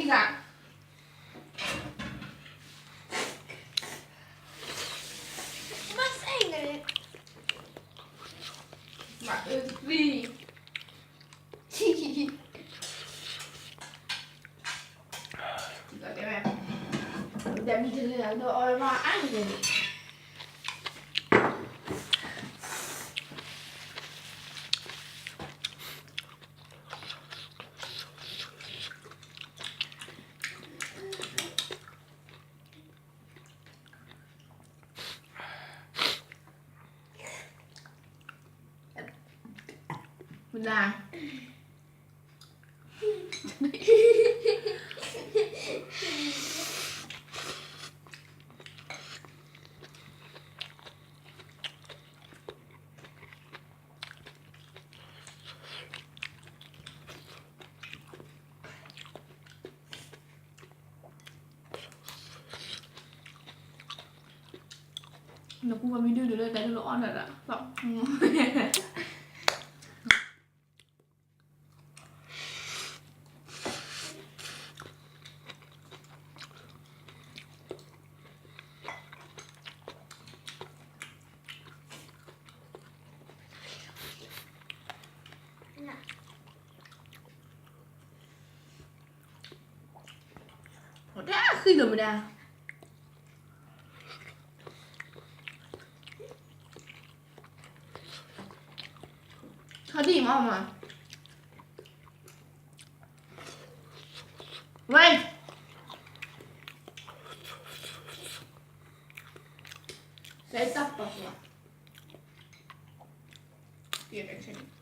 ဂၤ, မၤစဲအံၤန့ၣ်, မၤအၢသံ, တမံၤတလၢဒီးအီၣ်မၤအါန့ၣ်, မနၤ နကူပှၤမံၤဒုးဒုးလၢတၢ်ဒုးလီၤအီၣ်တၢ်ဒၣ်, တၢ်ဃံလီၤမတၤ, ထီၣ်ဒံၣ်မးမး, ဝဲ, ကဲတၢ်ပီၤလီၤ.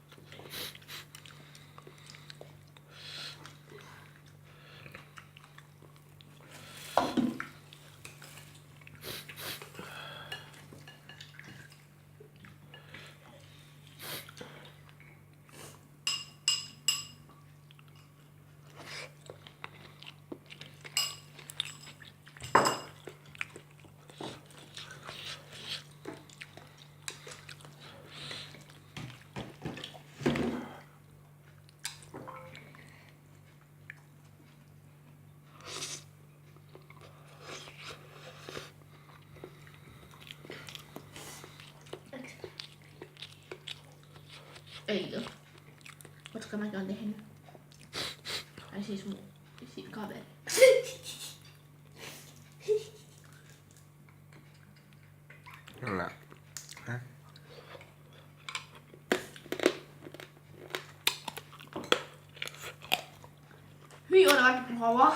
Ê, what's going on there? I see some, I see the carpet. မ့ၢ်အိၣ်ဒီး ဟီဝါ